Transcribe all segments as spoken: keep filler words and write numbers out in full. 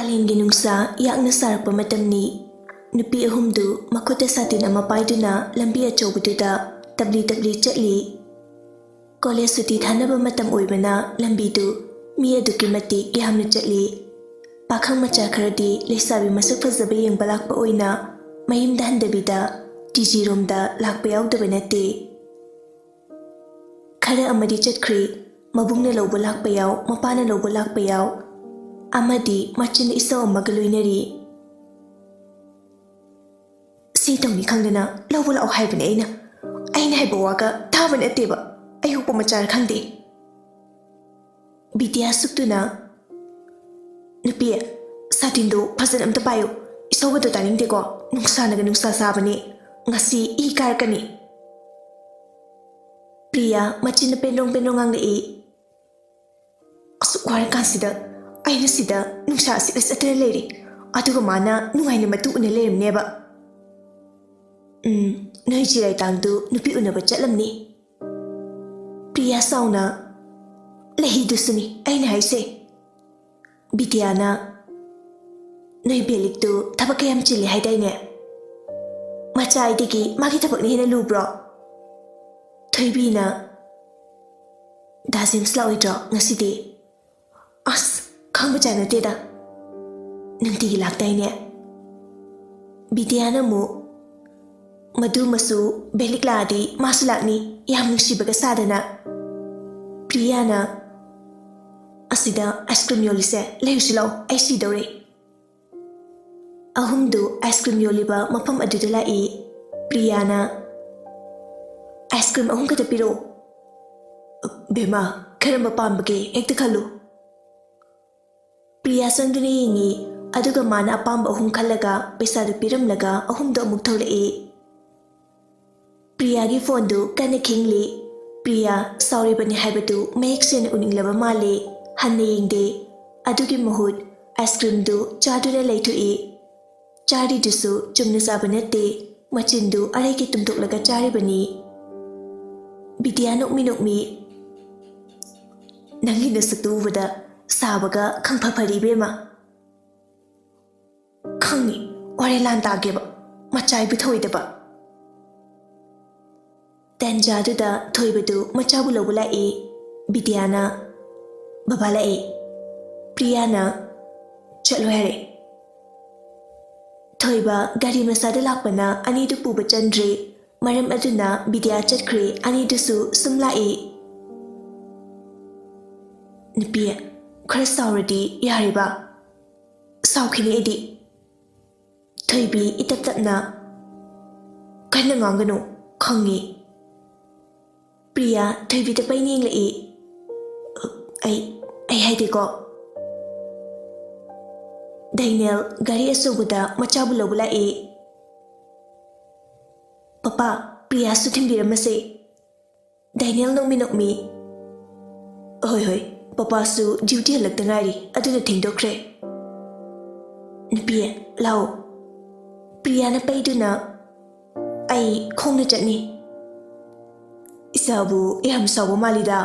ꯀꯥꯂꯦꯟꯒꯤ ꯅꯨꯡꯁꯥ ꯌꯥꯛꯅ ꯁꯥꯔꯛꯄ ꯃꯇꯝꯅꯤ꯫ ꯅꯨꯄꯤ ꯑꯍꯨꯝꯗꯨ ꯃꯈꯨꯠꯇ ꯁꯥꯇꯤꯟ ꯑꯃ ꯄꯥꯏꯗꯨꯅ ꯂꯝꯕꯤ ꯑꯆꯧꯕꯗꯨꯗ ꯇꯞꯂꯤ ꯇꯞꯂꯤ ꯆꯠꯂꯤ꯫ ꯀꯣꯂꯦꯖ ꯁꯨꯇꯤ ꯊꯥꯅꯕ ꯃꯇꯝ ꯑꯣꯏꯕꯅ ꯂꯝꯕꯤꯗꯨ ꯃꯤ ꯑꯗꯨꯛꯀꯤ ꯃꯇꯤꯛ ꯌꯥꯝꯅ ꯆꯠꯂꯤ꯫ ꯄꯥꯈꯪ ꯃꯆꯥ ꯈꯔꯗꯤ ꯂꯩꯁꯥꯕꯤ ꯃꯁꯛ ꯐꯖꯕ ꯌꯦꯡꯕ ꯂꯥꯛꯄ ꯑꯣꯏꯅ ꯃꯌꯨꯝꯗ ꯍꯟꯗꯕꯤꯗ ꯇꯤ ꯖꯤꯔꯣꯝꯗ ꯂꯥꯛꯄ ꯌꯥꯎꯗꯕ ꯅꯠꯇꯦ꯫ ꯈꯔ ꯑꯃꯗꯤ ꯆꯠꯈ꯭ꯔꯤ꯫ ꯃꯕꯨꯡꯅ ꯂꯧꯕ ꯂꯥꯛꯄ ꯌꯥꯎ, ꯃꯄꯥꯅ ꯂꯧꯕ ꯂꯥꯛꯄ ꯌꯥꯎ, ꯑꯃꯗꯤ ꯃꯆꯤꯟ ꯏꯁꯧ ꯑꯃꯒ ꯂꯣꯏꯅꯔꯤ꯫ "ꯁꯤ ꯇꯧꯅꯤ ꯈꯪꯗꯅ ꯂꯧꯕ ꯂꯥꯛꯑꯣ ꯍꯥꯏꯕꯅꯦ ꯑꯩꯅ꯫ ꯑꯩꯅ ꯍꯥꯏꯕ ꯋꯥꯒ ꯊꯥꯕ ꯅꯠꯇꯦꯕ꯫ ꯑꯌꯣꯛꯄ ꯃꯆꯥꯔ ꯈꯪꯗꯦ꯫" ꯕꯤꯗ꯭ꯌꯥ ꯁꯨꯛꯇꯨꯅ, "ꯅꯨꯄꯤ, ꯁꯥꯇꯤꯟꯗꯣ ꯐꯖꯅ ꯑꯝꯇ ꯄꯥꯏꯌꯨ꯫ ꯏꯁꯧꯒꯗꯣ ꯇꯥꯅꯤꯡꯗꯦꯀꯣ꯫ ꯅꯨꯡꯁꯥꯅꯒ ꯅꯨꯡꯁꯥ ꯁꯥꯕꯅꯦ꯫ ꯉꯁꯤ ꯏ ꯀꯥꯔꯛꯀꯅꯤ꯫" ꯄ꯭ꯔꯤꯌꯥ ꯃꯆꯤꯟꯅ ꯄꯦꯟꯗ꯭ꯔꯣꯡ ꯄꯦꯟꯗ꯭ꯔꯣꯡ ꯉꯥꯡꯂꯛꯏ꯫ "ꯑꯁꯨꯛ ꯋꯥꯔꯀꯥꯟꯁꯤꯗ ꯑꯩꯅ ꯁꯤꯗ ꯅꯨꯡꯁꯥ ꯁꯤꯠꯂ ꯆꯠꯇꯅ ꯂꯩꯔꯤ, ꯑꯗꯨꯒ ꯃꯥꯅ ꯅꯨꯡꯉꯥꯏꯅ ꯃꯇꯨ ꯎꯅ ꯂꯩꯔꯝꯅꯦꯕ꯫ ꯎꯝ, ꯅꯣꯏ ꯆꯤꯔꯥꯏꯇꯥꯡꯗꯨ ꯅꯨꯄꯤ ꯎꯅꯕ ꯆꯠꯂꯝꯅꯤ꯫" ꯄ꯭ꯔꯤꯌꯥ ꯁꯥꯎꯅ, "ꯂꯩꯗꯨꯁꯨꯅꯤ ꯑꯩꯅ ꯍꯥꯏꯁꯦ꯫" ꯕꯤꯗ꯭ꯌꯥꯅ, "ꯅꯣꯏ ꯕꯦꯂꯤꯛꯇꯨ ꯊꯕꯛ ꯀꯌꯥꯝ ꯆꯤꯜꯂꯤ ꯍꯥꯏꯗꯥꯏꯅꯦ? ꯃꯆꯥ ꯑꯩꯗꯒꯤ ꯃꯥꯒꯤ ꯊꯕꯛꯅ ꯍꯦꯟꯅ ꯂꯨꯕ꯭ꯔꯣ?" ꯊꯣꯏꯕꯤꯅ, "ꯗꯥ ꯖꯦꯝꯁ ꯂꯥꯛꯑꯣꯏꯗ꯭ꯔꯣ ꯉꯁꯤꯗꯤ?" "ꯑꯁ, ꯈꯪꯕ ꯆꯥꯅꯗꯦꯗ꯫ ꯅꯨꯡꯇꯤꯒꯤ ꯂꯥꯛꯇꯥꯏꯅꯦ?" ꯕꯤꯗ꯭ꯌꯥꯅ ꯑꯃꯨꯛ, "ꯃꯗꯨꯃꯁꯨ ꯕꯦꯂꯤꯛ ꯂꯥꯛꯑꯗꯤ ꯃꯥꯁꯨ ꯂꯥꯛꯅꯤ, ꯌꯥꯝ ꯅꯨꯡꯁꯤꯕꯒ ꯁꯥꯗꯅ꯫" ꯄ꯭ꯔꯤꯌꯥꯅ, "ꯑꯁꯤꯗ ꯑꯥꯏꯁ ꯀ꯭ꯔꯤꯝ ꯌꯣꯜꯂꯤꯁꯦ, ꯂꯩꯔꯨꯁꯤ ꯂꯥꯛꯑꯣ, ꯑꯩ ꯁꯤꯗꯧꯔꯦ꯫" ꯑꯍꯨꯝꯗꯨ ꯑꯥꯏꯁ ꯀ꯭ꯔꯤꯝ ꯌꯣꯜꯂꯤꯕ ꯃꯐꯝ ꯑꯗꯨꯗ ꯂꯥꯛꯏ꯫ ꯄ꯭ꯔꯤꯌꯥꯅ, "ꯑꯥꯏꯁ ꯀ꯭ꯔꯤꯝ ꯑꯍꯨꯝ ꯈꯛꯇ ꯄꯤꯔꯛꯑꯣ꯫" "ꯕꯦꯝꯃ, ꯀꯔꯝꯕ ꯄꯥꯝꯕꯒꯦ ꯍꯦꯛꯇ ꯈꯜꯂꯨ꯫" ꯄ꯭ꯔꯤꯌꯥ ꯆꯪꯗꯨꯅ ꯌꯦꯡꯉꯤ, ꯑꯗꯨꯒ ꯃꯥꯅ ꯑꯄꯥꯝꯕ ꯑꯍꯨꯝ ꯈꯜꯂꯒ ꯄꯩꯁꯥꯗꯨ ꯄꯤꯔꯝꯂꯒ ꯑꯍꯨꯝꯗꯨ ꯑꯃꯨꯛ ꯊꯣꯛꯂꯛꯏ꯫ ꯄ꯭ꯔꯤꯌꯥꯒꯤ ꯐꯣꯟꯗꯨ ꯀꯟꯅ ꯈꯤꯡꯂꯤ꯫ ꯄ꯭ꯔꯤꯌꯥ ꯁꯥꯎꯔꯤꯕꯅꯤ ꯍꯥꯏꯕꯗꯨ ꯃꯌꯦꯛ ꯁꯦꯡꯅ ꯎꯅꯤꯡꯂꯕ ꯃꯥꯜꯂꯦ꯫ ꯍꯟꯅ ꯌꯦꯡꯗꯦ꯫ ꯑꯗꯨꯒꯤ ꯃꯍꯨꯠ ꯑꯥꯏꯁ ꯀ꯭ꯔꯤꯝꯗꯨ ꯆꯥꯗꯨꯅ ꯂꯩꯊꯣꯛꯏ꯫ ꯆꯥꯔꯤꯗꯨꯁꯨ ꯆꯨꯝꯅ ꯆꯥꯕ ꯅꯠꯇꯦ, ꯃꯆꯤꯟꯗꯨ ꯑꯔꯩꯒꯤ ꯇꯨꯝꯊꯣꯛꯂꯒ ꯆꯥꯔꯤꯕꯅꯤ꯫ ꯕꯤꯗ꯭ꯌꯥ ꯅꯣꯛꯃꯤ ꯅꯣꯛꯃꯤ, "ꯅꯪꯒꯤ ꯅꯁꯛꯇꯨ ꯎꯕꯗ ꯁꯥꯕꯒ ꯈꯪꯐ ꯐꯔꯤ ꯏꯕꯦꯝꯃ꯫" ꯈꯪꯉꯤ, ꯍꯣꯔꯦꯟ ꯂꯥꯟ ꯇꯥꯒꯦꯕ, ꯃꯆꯥ ꯑꯩꯕꯨ ꯊꯧꯑꯣꯏꯗꯕ꯫ ꯇꯟꯖꯥꯗꯨꯗ ꯊꯣꯏꯕꯗꯨ ꯃꯆꯥꯕꯨ ꯂꯧꯕ ꯂꯥꯛꯏ꯫ ꯕꯤꯗ꯭ꯌꯥꯅ "ꯕꯕꯥ ꯂꯥꯛꯑꯦ, ꯄ꯭ꯔꯤꯌꯥꯅ ꯆꯠꯂꯣ" ꯍꯥꯏꯔꯦ꯫ ꯊꯣꯏꯕ ꯒꯥꯔꯤ ꯃꯆꯥꯗ ꯂꯥꯛꯄꯅ ꯑꯅꯤꯗꯨ ꯄꯨꯕ ꯆꯟꯗ꯭ꯔꯦ꯫ ꯃꯔꯝ ꯑꯗꯨꯅ ꯕꯤꯗ꯭ꯌꯥ ꯆꯠꯈ꯭ꯔꯦ꯫ ꯑꯅꯤꯗꯨꯁꯨ ꯁꯨꯝ ꯂꯥꯛꯏ꯫ "ꯅꯨꯄꯤ, ꯈꯔ ꯁꯥꯎꯔꯗꯤ ꯌꯥꯔꯦꯕ?" "ꯁꯥꯎꯈꯤꯅꯤ ꯑꯩꯗꯤ꯫" ꯊꯣꯏꯕꯤ ꯏꯇꯞ ꯇꯞꯅ, "ꯀꯟꯅ ꯉꯥꯡꯒꯅꯨ, ꯈꯪꯉꯤ꯫" ꯄ꯭ꯔꯤꯌꯥ ꯊꯣꯏꯕꯤꯗ ꯄꯩꯅ ꯌꯦꯡꯂꯛꯏ꯫ "ꯑꯩ, ꯑꯩ ꯍꯥꯏꯗꯦꯀꯣ꯫" ꯗꯦꯅꯤꯌꯦꯜ ꯒꯥꯔꯤ ꯑꯆꯧꯕꯗ ꯃꯆꯥꯕꯨ ꯂꯧꯕ ꯂꯥꯛꯏ꯫ "ꯄꯄꯥ, ꯄ꯭ꯔꯤꯌꯥꯁꯨ ꯊꯤꯟꯕꯤꯔꯝꯃꯁꯦ꯫" ꯗꯦꯅꯤꯌꯦꯜ ꯅꯣꯛꯃꯤ ꯅꯣꯛꯃꯤ, "ꯍꯣꯏ, ꯍꯣꯏ, ꯄꯄꯥꯁꯨ ꯗ꯭ꯌꯨꯇꯤ ꯍꯜꯂꯛꯇ ꯉꯥꯏꯔꯤ, ꯑꯗꯨꯅ ꯊꯦꯡꯗꯣꯛꯈ꯭ꯔꯦ꯫" "ꯅꯨꯄꯤ, ꯂꯥꯛꯑꯣ꯫" ꯄ꯭ꯔꯤꯌꯥꯅ ꯄꯩꯗꯨꯅ, "ꯑꯩ ꯈꯣꯡꯅ ꯆꯠꯅꯤ꯫" "ꯏꯆꯥꯕꯨ ꯌꯥꯝ ꯁꯥꯎꯕ ꯃꯥꯜꯂꯤꯗ꯫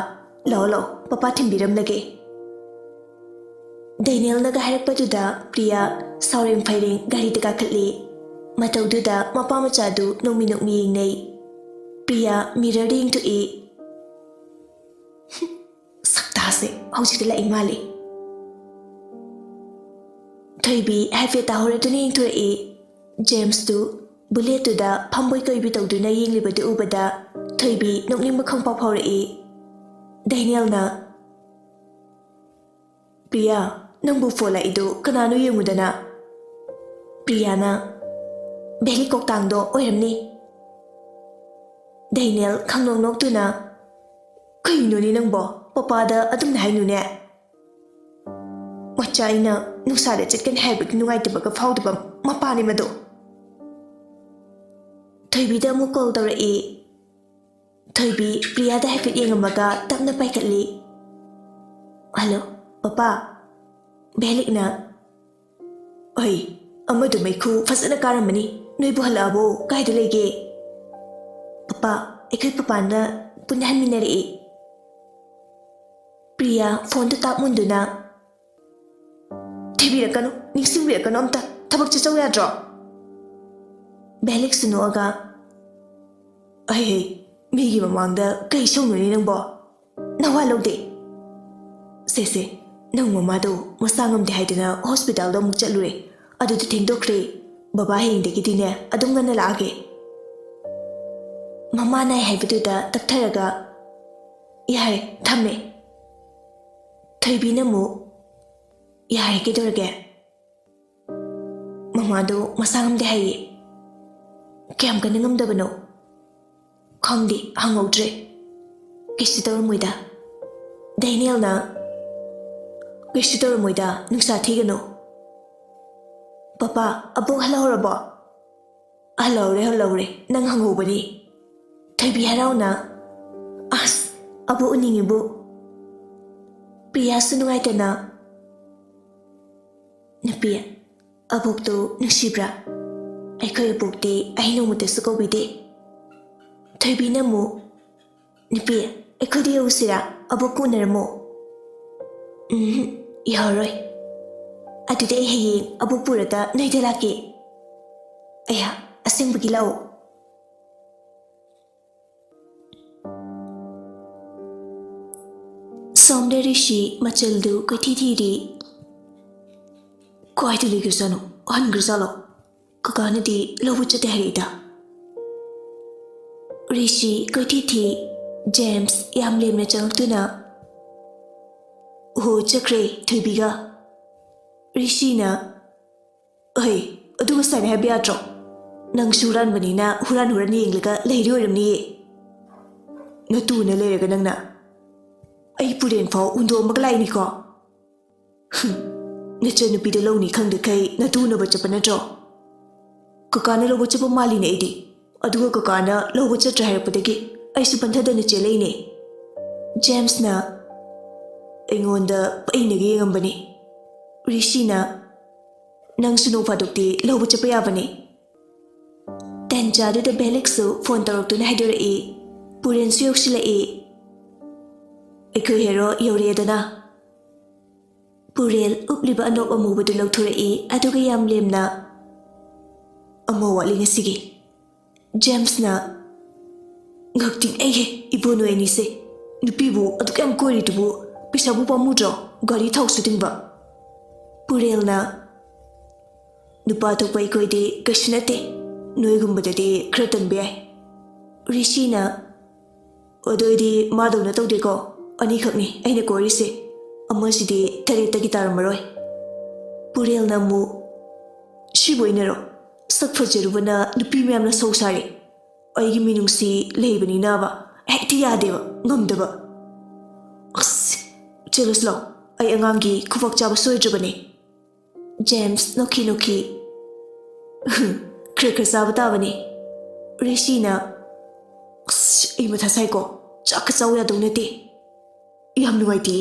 ꯂꯥꯛꯑꯣ, ꯂꯥꯛꯑꯣ, ꯄꯄꯥ ꯊꯤꯟꯕꯤꯔꯝꯂꯒꯦ꯫" ꯗꯦꯅꯤꯌꯦꯜꯅꯒ ꯍꯥꯏꯔꯛꯄꯗꯨꯗ ꯄ꯭ꯔꯤꯌꯥ ꯁꯥꯎꯔꯦꯡ ꯐꯩꯔꯦꯡ ꯒꯥꯔꯤꯗ ꯀꯥꯈꯠꯂꯤ꯫ ꯃꯇꯧꯗꯨꯗ ꯃꯄꯥ ꯃꯆꯥꯗꯨ ꯅꯣꯛꯃꯤ ꯅꯣꯛꯃꯤ ꯌꯦꯡꯅꯩ꯫ ꯄ꯭ꯔꯤꯌꯥ ꯃꯤꯔꯔꯗ ꯌꯦꯡꯊꯣꯛꯏ꯫ "ꯁꯛꯇꯥꯁꯦ, ꯍꯧꯖꯤꯛꯇ ꯂꯥꯛꯏ ꯃꯥꯜꯂꯤ꯫" ꯊꯣꯏꯕꯤ ꯍꯥꯏꯐꯦꯠ ꯇꯥꯍꯧꯔꯗꯨꯅ ꯌꯦꯡꯊꯣꯔꯛꯏ꯫ ꯖꯦꯝꯁꯇꯨ ꯕꯨꯂꯦꯠꯇꯨꯗ ꯐꯝꯕꯣꯏ ꯀꯩꯕꯤ ꯇꯧꯗꯨꯅ ꯌꯦꯡꯂꯤꯕꯗꯨ ꯎꯕꯗ ꯊꯣꯏꯕꯤ ꯅꯣꯛꯅꯤꯡꯕ ꯈꯪꯐꯥꯎ ꯐꯥꯎꯔꯛꯏ꯫ ꯗꯦꯅꯤꯌꯦꯜꯅ, "ꯄ꯭ꯔꯤꯌꯥ, ꯅꯪꯕꯨ ꯐꯣꯟ ꯂꯥꯛꯏꯗꯨ ꯀꯅꯥꯅꯣ ꯌꯦꯡꯉꯨꯗꯅ?" ꯄ꯭ꯔꯤꯌꯥꯅ, "ꯚꯦꯂꯤ ꯀꯣꯛꯇꯥꯡꯗꯣ ꯑꯣꯏꯔꯝꯅꯤ꯫" ꯗꯦꯅꯤꯌꯦꯜ ꯈꯪꯅꯣꯛ ꯅꯣꯛꯇꯨꯅ, "ꯀꯩꯅꯣꯅꯦ ꯅꯪꯕꯣ? ꯄꯄꯥꯗ ꯑꯗꯨꯝꯅ ꯍꯥꯏꯅꯨꯅꯦ꯫ ꯃꯆꯥ ꯑꯩꯅ ꯅꯨꯡꯁꯥꯗ ꯆꯠꯀꯅꯤ ꯍꯥꯏꯕꯒꯤ ꯅꯨꯡꯉꯥꯏꯇꯕꯒ ꯐꯥꯎꯗꯕ ꯃꯄꯥꯅꯤ ꯃꯗꯣ꯫" ꯊꯣꯏꯕꯤꯗ ꯑꯃꯨꯛ ꯀꯣꯜ ꯇꯧꯔꯛꯏ꯫ ꯊꯣꯏꯕꯤ ꯄ꯭ꯔꯤꯌꯥꯗ ꯍꯥꯏꯐꯦꯠ ꯌꯦꯡꯉꯝꯃꯒ ꯇꯞꯅ ꯄꯥꯏꯈꯠꯂꯤ꯫ "Hello, papa." ꯚꯦꯂꯤꯛꯅ, "ꯑꯩ, ꯑꯃꯗꯨ ꯃꯩꯈꯨ ꯐꯖꯅ ꯀꯥꯔꯝꯃꯅꯤ꯫ ꯅꯣꯏꯕꯨ ꯍꯜꯂꯛꯑꯕꯣ? ꯀꯥꯏꯗ ꯂꯩꯒꯦ?" "ꯄꯄꯥ, ꯑꯩꯈꯣꯏ ꯄꯄꯥꯅ ꯄꯨꯟꯅ ꯍꯟꯃꯤꯟꯅꯔꯛꯏ꯫" ꯄ꯭ꯔꯤꯌꯥ ꯐꯣꯟꯗꯨ ꯇꯥꯛ ꯃꯨꯟꯗꯨꯅ, "ꯊꯤꯕꯤꯔꯛꯀꯅꯨ, ꯅꯤꯡꯁꯤꯡꯕꯤꯔꯛꯀꯅꯨ ꯑꯝꯇ꯫ ꯊꯕꯛ ꯆꯠꯆꯧ ꯌꯥꯗ꯭ꯔꯣ?" ꯕꯦꯂꯤꯛꯁꯁꯨ ꯅꯣꯛꯑꯒ, "ꯑꯩ, ꯍꯩ, ꯃꯤꯒꯤ ꯃꯃꯥꯡꯗ ꯀꯩ ꯁꯧꯅꯨꯅꯤ ꯅꯪꯕꯣ? ꯅꯋꯥ ꯂꯧꯗꯦ꯫ ꯁꯦ, ꯁꯦ, ꯅꯪ ꯃꯃꯥꯗꯣ ꯃꯁꯥ ꯉꯝꯗꯦ ꯍꯥꯏꯗꯅ ꯍꯣꯁꯄꯤꯇꯥꯜꯗ ꯑꯃꯨꯛ ꯆꯠꯂꯨꯔꯦ꯫ ꯑꯗꯨꯗꯤ ꯊꯦꯡꯗꯣꯛꯈ꯭ꯔꯦ꯫ ꯕꯕꯥ ꯍꯌꯦꯡꯗꯒꯤꯗꯤꯅꯦ ꯑꯗꯨꯝ ꯉꯟꯅ ꯂꯥꯛꯑꯒꯦ꯫" ꯃꯃꯥ ꯅꯥꯏ ꯍꯥꯏꯕꯗꯨꯗ ꯇꯞꯊꯔꯒ, "ꯌꯥꯔꯦ, ꯊꯝꯃꯦ꯫" ꯊꯣꯏꯕꯤꯅ ꯑꯃꯨꯛ, "ꯌꯥꯔꯦ, ꯀꯩꯗꯧꯔꯒꯦ? ꯃꯃꯥꯗꯣ ꯃꯁꯥ ꯉꯝꯗꯦ ꯍꯥꯏꯌꯦ꯫" "ꯀꯌꯥꯝ ꯀꯟꯅ ꯉꯝꯗꯕꯅꯣ?" "ꯈꯪꯗꯦ, ꯍꯪꯍꯧꯗ꯭ꯔꯦ꯫ ꯀꯩꯁꯨ ꯇꯧꯔꯝꯃꯣꯏꯗ꯫ ꯗꯦꯅꯤꯌꯦꯜꯅ, ꯀꯩꯁꯨ ꯇꯧꯔꯝꯃꯣꯏꯗ, ꯅꯨꯡꯁꯥ ꯊꯤꯒꯅꯨ꯫" "ꯄꯄꯥ, ꯑꯕꯣꯛ ꯍꯜꯂꯛꯍꯧꯔꯕꯣ?" "ꯍꯜꯂꯛꯍꯧꯔꯦ, ꯍꯜꯂꯛꯍꯧꯔꯦ, ꯅꯪ ꯍꯪꯍꯧꯕꯅꯤ꯫" ꯊꯣꯏꯕꯤ ꯍꯔꯥꯎꯅ, "ꯑꯁ, ꯑꯕꯣꯛ ꯎꯅꯤꯡꯉꯤꯕꯨ꯫" ꯄ꯭ꯔꯤꯌꯥꯁꯨ ꯅꯨꯡꯉꯥꯏꯇꯅ, "ꯅꯨꯄꯤ, ꯑꯕꯣꯛꯇꯨ ꯅꯨꯡꯁꯤꯕ꯭ꯔꯥ? ꯑꯩꯈꯣꯏ ꯑꯕꯣꯛꯇꯤ ꯑꯩ ꯅꯣꯡꯃꯇꯁꯨ ꯀꯧꯕꯤꯗꯦ꯫" ꯊꯣꯏꯕꯤꯅ ꯑꯃꯨꯛ, "ꯅꯨꯄꯤ, ꯑꯩꯈꯣꯏꯗ ꯌꯧꯁꯤꯔꯥ? ꯑꯕꯣꯛ ꯎꯅꯔꯝꯃꯣ꯫" "ꯎꯝ, ꯌꯥꯔꯣꯏ꯫ ꯑꯗꯨꯗꯤ ꯑꯩ ꯍꯌꯦꯡ ꯑꯕꯣꯛ ꯄꯨꯔꯒ ꯅꯣꯏꯗ ꯂꯥꯛꯀꯦ꯫" "ꯑꯌꯥ, ꯑꯁꯦꯡꯕꯒꯤ ꯂꯥꯛꯑꯣ꯫" ꯁꯣꯝꯗ ꯔꯤꯁꯤ ꯃꯆꯜꯗꯨ ꯀꯣꯏꯊꯤ ꯊꯤꯔꯤ꯫ ꯀꯥꯏꯗ ꯂꯩꯈ꯭ꯔꯖꯥꯠꯅꯣ? ꯍꯟꯈ꯭ꯔꯖꯥꯠꯂꯣ? ꯀꯀꯥꯅꯗꯤ ꯂꯧꯕ ꯆꯠꯇꯦ ꯍꯥꯏꯔꯛꯏꯗ꯫ ꯔꯤꯁꯤ ꯀꯣꯏꯊꯤ ꯊꯤ꯫ ꯖꯦꯝꯁ ꯌꯥꯝ ꯂꯦꯝꯅ ꯆꯪꯂꯛꯇꯨꯅ, "ꯑꯣꯍꯣ, ꯆꯠꯈ꯭ꯔꯦ ꯊꯣꯏꯕꯤꯒ꯫" ꯔꯤꯁꯤꯅ, "ꯑꯍꯩ, ꯑꯗꯨ ꯉꯁꯥꯏꯅ ꯍꯥꯏꯕ ꯌꯥꯗ꯭ꯔꯣ? ꯅꯪꯁꯨ ꯍꯨꯔꯥꯟꯕꯅꯤꯅ ꯍꯨꯔꯥꯟ ꯍꯨꯔꯥꯟ ꯌꯦꯡꯂꯒ ꯂꯩꯔꯤ ꯑꯣꯏꯔꯝꯅꯤꯌꯦ꯫ ꯅꯇꯨꯅ ꯂꯩꯔꯒ ꯅꯪꯅ ꯑꯩ ꯄꯨꯔꯦꯟ ꯐꯥꯎ ꯍꯨꯟꯗꯣꯛꯑꯝꯃꯒ ꯂꯥꯛꯏꯅꯤꯀꯣ?" "ꯍꯨꯝ, ꯅꯆꯟꯅꯨꯄꯤꯗ ꯂꯧꯅꯤ ꯈꯪꯗꯈꯩ ꯅꯇꯨ ꯎꯅꯕ ꯆꯠꯄ ꯅꯠꯇ꯭ꯔꯣ? ꯀꯀꯥꯅ ꯂꯧꯕ ꯆꯠꯄ ꯃꯥꯜꯂꯤꯅꯦ ꯑꯩꯗꯤ꯫ ꯑꯗꯨꯒ ꯀꯀꯥꯅ ꯂꯧꯕ ꯆꯠꯇ꯭ꯔꯦ ꯍꯥꯏꯔꯛꯄꯗꯒꯤ ꯑꯩꯁꯨ ꯄꯟꯊꯗꯅ ꯆꯦꯜꯂꯛꯏꯅꯦ꯫" ꯖꯦꯝꯁꯅ ꯑꯩꯉꯣꯟꯗ ꯄꯩꯅꯒ ꯌꯦꯡꯉꯝꯕꯅꯤ꯫ ꯔꯤꯁꯤꯅ, "ꯅꯪꯁꯨ ꯅꯣꯡ ꯐꯥꯗꯣꯛꯇꯤ ꯂꯧꯕ ꯆꯠꯄ ꯌꯥꯕꯅꯤ꯫" ꯇꯟꯖꯥꯗꯨꯗ ꯕꯦꯂꯤꯛꯁꯁꯨ ꯐꯣꯟ ꯇꯧꯔꯛꯇꯨꯅ ꯍꯥꯏꯗꯣꯔꯛꯏ꯫ ꯄꯨꯔꯦꯟꯁꯨ ꯌꯧꯁꯤꯜꯂꯛꯏ꯫ "ꯑꯩꯈꯣꯏ ꯍꯦꯔꯣ ꯌꯧꯔꯛꯑꯦꯗꯅ꯫" ꯄꯨꯔꯦꯜ ꯎꯞꯂꯤꯕ ꯑꯅꯣꯞ ꯑꯃꯨꯕꯗꯨ ꯂꯧꯊꯣꯔꯛꯏ, ꯑꯗꯨꯒ ꯌꯥꯝ ꯂꯦꯝꯅ, "ꯑꯃ ꯋꯥꯠꯂꯤ ꯉꯁꯤꯒꯤ꯫" ꯖꯦꯝꯁꯅ, "ꯉꯛꯇꯤꯡ ꯑꯩꯍꯦ, ꯏꯕꯣ ꯅꯣꯏ ꯑꯅꯤꯁꯦ꯫ ꯅꯨꯄꯤꯕꯨ ꯑꯗꯨꯛ ꯌꯥꯝ ꯀꯣꯏꯔꯤꯗꯨꯕꯨ ꯄꯩꯁꯥꯕꯨ ꯄꯥꯝꯃꯨꯗ꯭ꯔꯣ? ꯒꯥꯔꯤ ꯊꯥꯎꯁꯨ ꯇꯤꯡꯕ꯫" ꯄꯨꯔꯦꯜꯅ, "ꯅꯨꯄꯥ ꯊꯣꯛꯄ ꯑꯩꯈꯣꯏꯗꯤ ꯀꯩꯁꯨ ꯅꯠꯇꯦ, ꯅꯣꯏꯒꯨꯝꯕꯗꯗꯤ ꯈꯔ ꯇꯟꯕ ꯌꯥꯏ꯫" ꯔꯤꯁꯤꯅ, "ꯑꯗꯨ ꯑꯩꯗꯤ ꯃꯥꯗꯧꯅ ꯇꯧꯗꯦꯀꯣ, ꯑꯅꯤꯈꯛꯅꯤ ꯑꯩꯅ ꯀꯣꯏꯔꯤꯁꯦ, ꯑꯃꯁꯤꯗꯤ ꯇꯔꯦꯠꯇꯒꯤ ꯇꯥꯔꯝꯃꯔꯣꯏ꯫" ꯄꯨꯔꯦꯜꯅ ꯑꯃꯨꯛ, "ꯁꯤꯕꯨ ꯑꯩꯅꯔꯣ? ꯁꯛ ꯐꯖꯔꯨꯕꯅ ꯅꯨꯄꯤ ꯃꯌꯥꯝꯅ ꯁꯧ ꯁꯥꯔꯦ꯫ ꯑꯩꯒꯤ ꯃꯤꯅꯨꯡꯁꯤ ꯂꯩꯕꯅꯤꯅꯕ ꯍꯦꯛꯇ ꯌꯥꯗꯦꯕ, ꯉꯝꯗꯕ꯫" "ꯑꯁ, ꯆꯦꯜꯂꯁꯤ ꯂꯥꯎ, ꯑꯩ ꯑꯉꯥꯡꯒꯤ ꯈꯨꯕꯥꯛ ꯆꯥꯕ ꯁꯣꯏꯗ꯭ꯔꯕꯅꯦ꯫" ꯖꯦꯝꯁ ꯅꯣꯛꯈꯤ ꯅꯣꯛꯈꯤ, "ꯈꯔ ꯈꯔ ꯆꯥꯕ ꯇꯥꯕꯅꯦ꯫" ꯔꯤꯁꯤꯅ, "ꯑꯁ, ꯑꯩ ꯃꯊꯥ ꯁꯥꯏꯀꯣ, ꯆꯥꯛꯀ ꯆꯥꯎ ꯌꯥꯗꯧ ꯅꯠꯇꯦ, ꯌꯥꯝ ꯅꯨꯡꯉꯥꯏꯇꯦ꯫"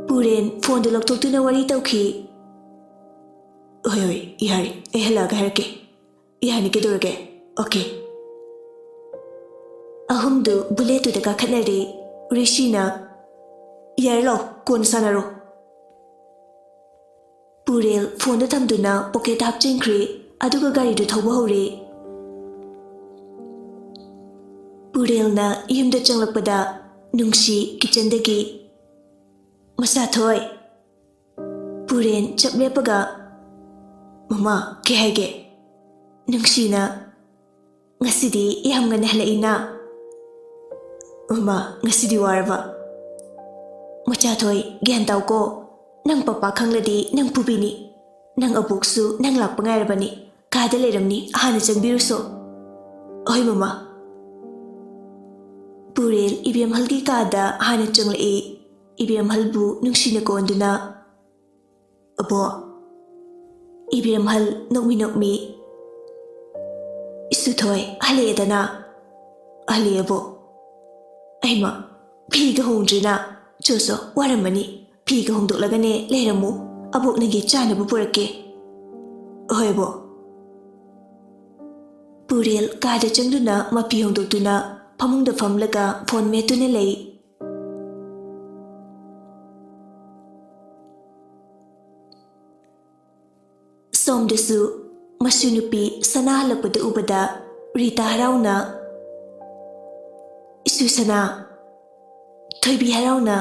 ꯄꯨꯔꯦꯟ ꯐꯣꯟꯗꯨ ꯂꯧꯊꯣꯛꯇꯨꯅ ꯋꯥꯔꯤ ꯇꯧꯈꯤ꯫ "ꯍꯣꯏ, ꯍꯣꯏ, ꯌꯥꯔꯦ, ꯑꯩ ꯍꯜꯂꯛꯑꯒ ꯍꯥꯏꯔꯛꯀꯦ꯫ ꯌꯥꯅꯤ, ꯀꯩꯗꯧꯔꯒꯦ? ꯑꯣꯀꯦ꯫" ꯑꯍꯨꯝꯗꯨ ꯕꯨꯂꯦꯠꯇꯨꯗ ꯀꯥꯈꯠꯅꯔꯦ꯫ ꯔꯤꯁꯤꯅ, "ꯌꯥꯔꯦ, ꯂꯥꯎ, ꯀꯣꯟꯅ ꯁꯥꯟꯅꯔꯣ꯫" ꯄꯨꯔꯦꯜ ꯐꯣꯟꯗꯨ ꯊꯝꯗꯨꯅ ꯄꯣꯀꯦꯠꯇ ꯍꯥꯞꯆꯤꯟꯈ꯭ꯔꯦ, ꯑꯗꯨꯒ ꯒꯥꯔꯤꯗꯨ ꯊꯧꯕ ꯍꯧꯔꯦ꯫ ꯄꯨꯔꯦꯜꯅ ꯌꯨꯝꯗ ꯆꯪꯂꯛꯄꯗ ꯅꯨꯡꯁꯤ ꯀꯤꯆꯟꯗꯒꯤ, "ꯃꯆꯥꯊꯣꯏ꯫" ꯄꯨꯔꯦꯟ ꯆꯞ ꯂꯦꯞꯄꯒ, "ꯃꯃꯥ, ꯀꯩ ꯍꯥꯏꯒꯦ?" ꯅꯨꯡꯁꯤꯅ, "ꯉꯁꯤꯗꯤ ꯌꯥꯝ ꯉꯟꯅ ꯍꯜꯂꯛꯏꯅ?" "ꯃꯃꯥ, ꯉꯁꯤꯗꯤ ꯋꯥꯔꯕ?" "ꯃꯆꯥꯊꯣꯏ, ꯒ꯭ꯌꯥꯟ ꯇꯥꯎꯀꯣ꯫ ꯅꯪ ꯄꯄꯥ ꯈꯪꯂꯗꯤ ꯅꯪ ꯐꯨꯕꯤꯅꯤ꯫ ꯅꯪ ꯑꯕꯣꯛꯁꯨ ꯅꯪ ꯂꯥꯛꯄ ꯉꯥꯏꯔꯕꯅꯤ꯫ ꯀꯥꯗ ꯂꯩꯔꯝꯅꯤ, ꯍꯥꯟꯅ ꯆꯪꯕꯤꯔꯨꯁꯣ꯫" "ꯍꯣꯏ, ꯃꯃꯥ꯫" ꯄꯨꯔꯦꯜ ꯏꯕꯦꯝꯍꯜꯒꯤ ꯀꯥꯗ ꯍꯥꯟꯅ ꯆꯪꯂꯛꯏ꯫ ꯏꯕꯦꯝꯍꯜꯕꯨ ꯅꯨꯡꯁꯤꯅ ꯀꯣꯟꯗꯨꯅ, "ꯑꯕꯣ꯫" ꯏꯕꯦꯝꯍꯜ ꯅꯣꯛꯃꯤ ꯅꯣꯛꯃꯤ, "ꯏꯁꯨꯊꯣꯏ, ꯍꯜꯂꯛꯑꯦꯗꯅ?" "ꯍꯜꯂꯛꯑꯦꯕꯣ꯫" "ꯑꯩꯃ, ꯐꯤꯒ ꯍꯣꯡꯗ꯭ꯔꯤꯅ? ꯆꯣ ꯆꯣ, ꯋꯥꯔꯝꯃꯅꯤ, ꯐꯤꯒ ꯍꯣꯡꯗꯣꯛꯂꯒꯅꯦ ꯂꯩꯔꯝꯃꯨ, ꯑꯕꯣꯛ ꯅꯪꯒꯤ ꯆꯥꯅꯕ ꯄꯨꯔꯛꯀꯦ꯫" "ꯍꯣꯏ, ꯑꯕꯣ꯫" ꯄꯨꯔꯦꯜ ꯀꯥꯗ ꯆꯪꯗꯨꯅ ꯃꯐꯤ ꯍꯣꯡꯗꯣꯛꯇꯨꯅ ꯐꯃꯨꯡꯗ ꯐꯝꯂꯒ ꯐꯣꯟ ꯃꯦꯠꯇꯨꯅ ꯂꯩ꯫ ꯁꯣꯝꯗꯁꯨ ꯃꯁꯨ ꯅꯨꯄꯤ ꯁꯅꯥ ꯍꯜꯂꯛꯄꯗꯨ ꯎꯕꯗ ꯔꯤꯇꯥ ꯍꯔꯥꯎꯅ, "ꯏꯁꯨ ꯁꯅꯥ!" ꯊꯣꯏꯕꯤ ꯍꯔꯥꯎꯅ,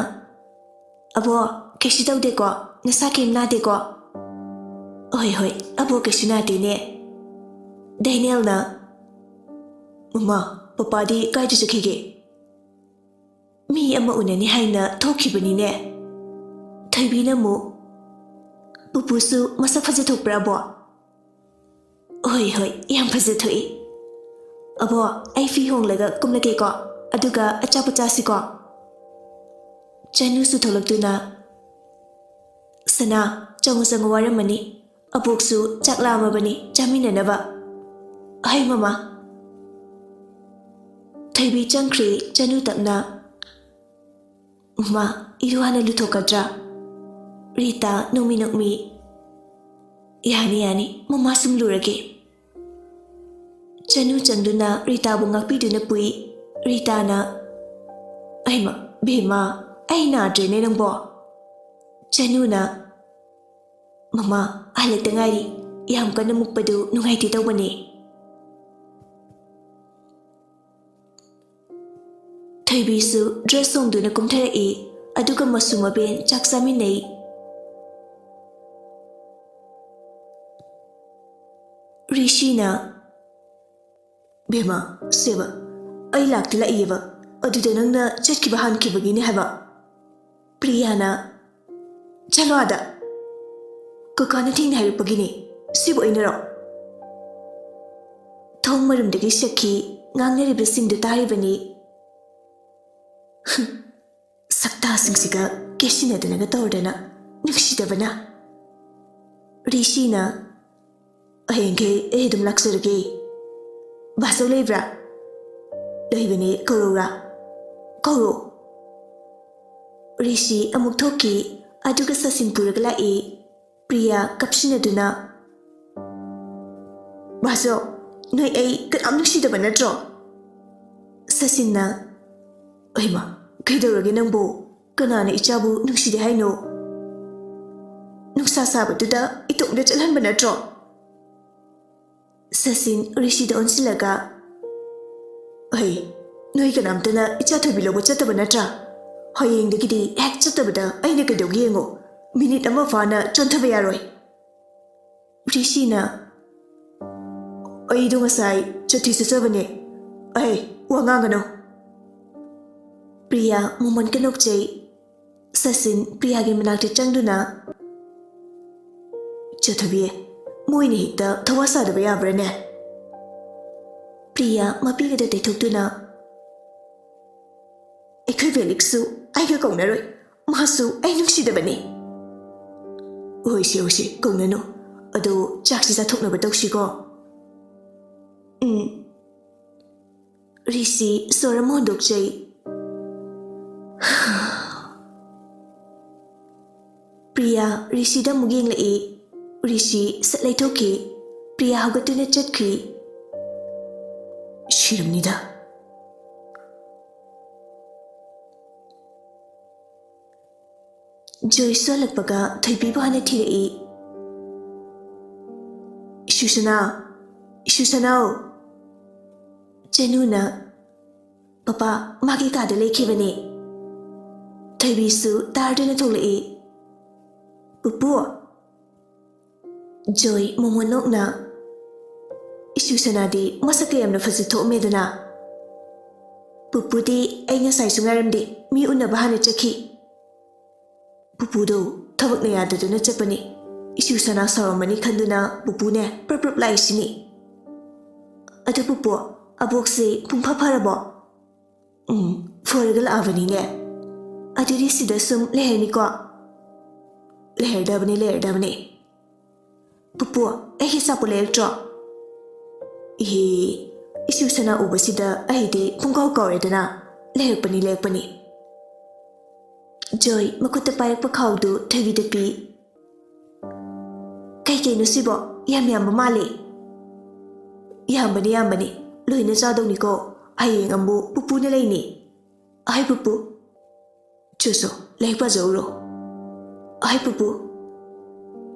"ꯑꯕꯣ, ꯀꯩꯁꯨ ꯇꯧꯗꯦꯀꯣ? ꯅꯁꯥ ꯀꯩꯝ ꯅꯥꯗꯦꯀꯣ?" "ꯍꯣꯏ, ꯍꯣꯏ, ꯑꯕꯣ ꯀꯩꯁꯨ ꯅꯥꯗꯦꯅꯦ꯫" ꯗꯦꯅꯤꯌꯦꯜꯅ, "ꯃꯃꯥ, ꯄꯄꯥꯗꯤ ꯀꯥꯏꯗ ꯆꯠꯈꯤꯒꯦ?" "ꯃꯤ ꯑꯃ ꯎꯅꯅꯤ ꯍꯥꯏꯅ ꯊꯣꯛꯈꯤꯕꯅꯤꯅꯦ꯫" ꯊꯣꯏꯕꯤꯅ ꯑꯃꯨꯛ, "ꯄꯨꯄꯨꯁꯨ ꯃꯁꯛ ꯐꯖꯊꯣꯛꯄ꯭ꯔꯥꯕꯣ?" "ꯍꯣꯏ, ꯍꯣꯏ, ꯌꯥꯝ ꯐꯖꯊꯣꯛꯏ꯫ ꯑꯕꯣ, ꯑꯩ ꯐꯤ ꯍꯣꯡꯂꯒ ꯀꯨꯝꯂꯒꯦꯀꯣ, ꯑꯗꯨꯒ ꯑꯆꯥꯄꯣꯠ ꯆꯥꯁꯤꯀꯣ꯫" ꯆꯅꯨꯁꯨ ꯊꯣꯛꯂꯛꯇꯨꯅ, "ꯁꯅꯥ, ꯆꯪꯉꯨ, ꯆꯪꯉꯨ, ꯋꯥꯔꯝꯃꯅꯤ꯫ ꯑꯕꯣꯛꯁꯨ ꯆꯥꯛ ꯂꯥꯝꯃꯕꯅꯤ, ꯆꯥꯃꯤꯟꯅꯅꯕ꯫" "ꯍꯣꯏ, ꯃꯃꯥ꯫" ꯊꯣꯏꯕꯤ ꯆꯪꯈ꯭ꯔꯦ꯫ ꯆꯅꯨ ꯇꯞꯅ, "ꯃꯃꯥ, ꯏꯔꯨ ꯍꯥꯟꯅ ꯂꯨꯊꯣꯛꯀꯗ꯭ꯔꯥ?" ꯔꯤꯇꯥ ꯅꯣꯛꯃꯤ ꯅꯣꯛꯃꯤ, "ꯌꯥꯅꯤ, ꯌꯥꯅꯤ, ꯃꯃꯥ ꯁꯨꯝ ꯂꯨꯔꯒꯦ꯫" ꯆꯅꯨ ꯆꯪꯗꯨꯅ ꯔꯤꯇꯥꯕꯨ ꯉꯥꯛꯄꯤꯗꯨꯅ ꯄꯨꯏ꯫ ꯔꯤꯇꯥꯅ, "ꯑꯩꯃ, ꯕꯦꯝꯃ, ꯑꯩ ꯅꯥꯗ꯭ꯔꯦꯅꯦ ꯅꯪꯕꯣ?" ꯆꯅꯨꯅ, "ꯃꯃꯥ, ꯍꯜꯂꯛꯇ ꯉꯥꯏꯔꯤ, ꯌꯥꯝ ꯀꯟꯅ ꯃꯨꯛꯄꯗꯨ ꯅꯨꯡꯉꯥꯏꯇꯦ ꯇꯧꯕꯅꯦ꯫" ꯊꯣꯏꯕꯤꯁꯨ ꯗ꯭ꯔꯦꯁ ꯍꯣꯡꯗꯨꯅ ꯀꯨꯝꯊꯔꯛꯏ, ꯑꯗꯨꯒ ꯃꯁꯨ ꯃꯕꯦꯟ ꯆꯥꯛ ꯆꯥꯃꯤꯟꯅꯩ꯫ ꯔꯤꯁꯤꯅ, "ꯕꯦꯝꯃ, ꯁꯦꯕ, ꯑꯩ ꯂꯥꯛꯇꯤ ꯂꯥꯛꯏꯌꯦꯕ, ꯑꯗꯨꯗ ꯅꯪꯅ ꯆꯠꯈꯤꯕ ꯍꯥꯟꯈꯤꯕꯒꯤꯅꯦ ꯍꯥꯏꯕ꯫" ꯄ꯭ꯔꯤꯌꯥꯅ, "ꯆꯠꯂꯣ ꯑꯥꯗ꯫ ꯀꯀꯥꯅ ꯊꯦꯡꯅ ꯍꯥꯏꯔꯛꯄꯒꯤꯅꯦ꯫ ꯁꯤꯕꯨ ꯑꯩꯅꯔꯣ?" ꯊꯣꯡ ꯃꯔꯨꯝꯗꯒꯤ ꯁꯛꯈꯤ ꯉꯥꯡꯅꯔꯤꯕꯁꯤꯡꯗꯨ ꯇꯥꯔꯤꯕꯅꯤ꯫ "ꯁꯛꯇꯥꯁꯤꯡꯁꯤꯒ ꯀꯦꯁꯤꯟꯅꯗꯅꯒ ꯇꯧꯔꯗꯅ, ꯅꯨꯡꯁꯤꯗꯕꯅ꯫" ꯔꯤꯁꯤꯅ, "ꯍꯌꯦꯡꯈꯩ ꯑꯩ ꯑꯗꯨꯝ ꯂꯥꯛꯆꯔꯒꯦ꯫ ꯕꯥꯆꯧ ꯂꯩꯕ꯭ꯔꯥ?" "ꯂꯩꯕꯅꯦ, ꯀꯧꯔꯧꯔꯥ?" "ꯀꯧꯔꯣ꯫" ꯔꯤꯁꯤ ꯑꯃꯨꯛ ꯊꯣꯛꯈꯤ, ꯑꯗꯨꯒ ꯁꯆꯤꯟ ꯄꯨꯔꯒ ꯂꯥꯛꯏ꯫ ꯄ꯭ꯔꯤꯌꯥ ꯀꯞꯁꯤꯟꯅꯗꯨꯅ, "ꯕꯥꯆꯧ, ꯅꯣꯏ ꯑꯩ ꯀꯅꯥꯝ ꯅꯨꯡꯁꯤꯗꯕ ꯅꯠꯇ꯭ꯔꯣ?" ꯁꯆꯤꯟꯅ, "ꯑꯩꯃ, ꯀꯩꯗꯧꯔꯒꯦ ꯅꯪꯕꯨ? ꯀꯅꯥꯅ ꯏꯆꯥꯕꯨ ꯅꯨꯡꯁꯤꯗꯦ ꯍꯥꯏꯅꯣ?" ꯅꯨꯡꯁꯥ ꯁꯥꯕꯗꯨꯗ ꯏꯇꯣꯝꯗ ꯆꯠꯍꯟꯕ ꯅꯠꯇ꯭ꯔꯣ? ꯁꯆꯤꯟ ꯔꯤꯁꯤꯗ ꯑꯣꯟꯁꯤꯜꯂꯒ, "ꯍꯩ, ꯅꯣꯏ ꯀꯅꯥꯝꯇꯅ ꯏꯆꯥ ꯊꯣꯏꯕꯤ ꯂꯧꯕ ꯆꯠꯇꯕ ꯅꯠꯇ꯭ꯔꯥ? ꯍꯌꯦꯡꯗꯒꯤꯗꯤ ꯍꯦꯛ ꯆꯠꯇꯕꯗ ꯑꯩꯅ ꯀꯩꯗꯧꯒꯦ ꯌꯦꯡꯉꯣ꯫ ꯃꯤꯅꯤꯠ ꯑꯃ ꯐꯥꯅ ꯆꯣꯟꯊꯕ ꯌꯥꯔꯣꯏ꯫" ꯔꯤꯁꯤꯅ, "ꯑꯩꯗꯣ ꯉꯁꯥꯏ ꯆꯣꯊꯤ ꯆꯠꯆꯕꯅꯦ꯫ ꯑꯩ ꯋꯥ ꯉꯥꯡꯒꯅꯨ꯫" ꯄ꯭ꯔꯤꯌꯥ ꯃꯃꯣꯟ ꯀꯅꯣꯛꯆꯩ꯫ ꯁꯆꯤꯟ ꯄ꯭ꯔꯤꯌꯥꯒꯤ ꯃꯅꯥꯛꯇ ꯆꯪꯗꯨꯅ, "ꯆꯠꯊꯕꯤ, ꯃꯣꯏꯅ ꯍꯦꯛꯇ ꯊꯋꯥ ꯁꯥꯗꯕ ꯌꯥꯕ꯭ꯔꯥꯅꯦ?" ꯄ꯭ꯔꯤꯌꯥ ꯃꯄꯤꯒꯗ ꯇꯩꯊꯣꯛꯇꯨꯅ, "ꯑꯩꯈꯣꯏ ꯐꯦꯂꯤꯛꯁꯁꯨ ꯑꯩꯒ ꯀꯧꯅꯔꯣꯏ꯫ ꯃꯍꯥꯛꯁꯨ ꯑꯩ ꯅꯨꯡꯁꯤꯗꯕꯅꯤ꯫" "ꯍꯣꯏꯁꯦ, ꯍꯣꯏꯁꯦ, ꯀꯧꯅꯅꯨ꯫ ꯑꯗꯣ ꯆꯥꯛꯁꯤ ꯆꯥꯊꯣꯛꯅꯕ ꯇꯧꯁꯤꯀꯣ꯫" "ꯎꯝ꯫" ꯔꯤꯁꯤ ꯁꯣꯔ ꯑꯃ ꯍꯣꯟꯗꯣꯛꯆꯩ꯫ ꯄ꯭ꯔꯤꯌꯥ ꯔꯤꯁꯤꯗ ꯑꯃꯨꯛ ꯌꯦꯡꯂꯛꯏ꯫ ꯔꯤꯁꯤ ꯁꯠ ꯂꯩꯊꯣꯛꯈꯤ꯫ ꯄ꯭ꯔꯤꯌꯥ ꯍꯧꯒꯠꯇꯨꯅ ꯆꯠꯈꯤ꯫ "ꯁꯤꯔꯝꯅꯤꯗ꯫" ꯖꯣꯏꯁꯨ ꯍꯜꯂꯛꯄꯒ ꯊꯣꯏꯕꯤꯕꯨ ꯍꯥꯟꯅ ꯊꯤꯔꯛꯏ꯫ "ꯏꯁꯨꯁꯅꯥ, ꯏꯁꯨꯁꯅꯥꯎ!" ꯆꯅꯨꯅ, "ꯄꯄꯥ, ꯃꯥꯒꯤ ꯀꯥꯗ ꯂꯩꯈꯤꯕꯅꯦ꯫" ꯊꯣꯏꯕꯤꯁꯨ ꯇꯥꯔꯗꯨꯅ ꯊꯣꯛꯂꯛꯏ꯫ "ꯄꯨꯄꯨ!" ꯖꯣꯏ ꯃꯣꯃꯣꯟ ꯅꯣꯛꯅ, "ꯏꯁꯨꯁꯅꯥꯗꯤ ꯃꯁꯛꯀ ꯌꯥꯝꯅ ꯐꯖ ꯊꯣꯛꯑꯝꯃꯦꯗꯅ꯫ ꯄꯨꯄꯨꯗꯤ ꯑꯩ ꯉꯁꯥꯏꯁꯨ ꯉꯥꯏꯔꯝꯗꯦ, ꯃꯤ ꯎꯅꯕ ꯍꯥꯟꯅ ꯆꯠꯈꯤ꯫" "ꯄꯨꯄꯨꯗꯣ ꯊꯕꯛꯅ ꯌꯥꯗꯗꯨꯅ ꯆꯠꯄꯅꯤ꯫ ꯏꯁꯨꯁꯅꯥ ꯁꯥꯎꯔꯝꯃꯅꯤ ꯈꯟꯗꯨꯅ ꯄꯨꯄꯨꯅꯦ ꯄ꯭ꯔꯞ ꯄ꯭ꯔꯞ ꯂꯥꯛꯏꯁꯤꯅꯤ꯫ ꯑꯗꯨ ꯄꯨꯄꯨ, ꯑꯕꯣꯛꯁꯦ ꯄꯨꯡꯐ ꯐꯔꯕꯣ?" "ꯎꯝ, ꯐꯔꯒ ꯂꯥꯛꯑꯕꯅꯤꯅꯦ꯫ ꯑꯗꯨꯗꯤ ꯁꯤꯗ ꯁꯨꯝ ꯂꯩꯔꯅꯤꯀꯣ?" "ꯂꯩꯔꯗꯕꯅꯤ, ꯂꯩꯔꯗꯕꯅꯤ꯫" "ꯄꯨꯄꯨ, ꯑꯩꯒꯤ ꯑꯆꯥꯄꯣꯠ ꯂꯩꯔꯛꯇ꯭ꯔꯣ?" "ꯏꯍꯦ, ꯏꯁꯨꯁꯅꯥ ꯎꯕꯁꯤꯗ ꯑꯩꯗꯤ ꯄꯨꯡꯀꯥꯎ ꯀꯥꯎꯔꯦꯗꯅ꯫ ꯂꯩꯔꯛꯄꯅꯤ, ꯂꯩꯔꯛꯄꯅꯤ꯫" ꯖꯣꯏ ꯃꯈꯨꯠꯇ ꯄꯥꯏꯔꯛꯄ ꯈꯥꯎꯗꯨ ꯊꯣꯏꯕꯤꯗ ꯄꯤ꯫ "ꯀꯩ ꯀꯩꯅꯣ ꯁꯤꯕꯣ? ꯌꯥꯝ ꯌꯥꯝꯕ ꯃꯥꯜꯂꯦ꯫" "ꯌꯥꯝꯕꯅꯤ, ꯌꯥꯝꯕꯅꯤ꯫ ꯂꯣꯏꯅ ꯆꯥꯗꯧꯅꯤꯀꯣ꯫ ꯍꯌꯦꯡ ꯑꯃꯨꯛ ꯄꯨꯄꯨꯅ ꯂꯩꯅꯤ꯫" "ꯑꯍꯩ ꯄꯨꯄꯨ, ꯆꯣ ꯆꯣ, ꯂꯥꯏꯔꯤꯛ ꯄꯥꯖꯧꯔꯣ꯫" "ꯑꯍꯩ ꯄꯨꯄꯨ,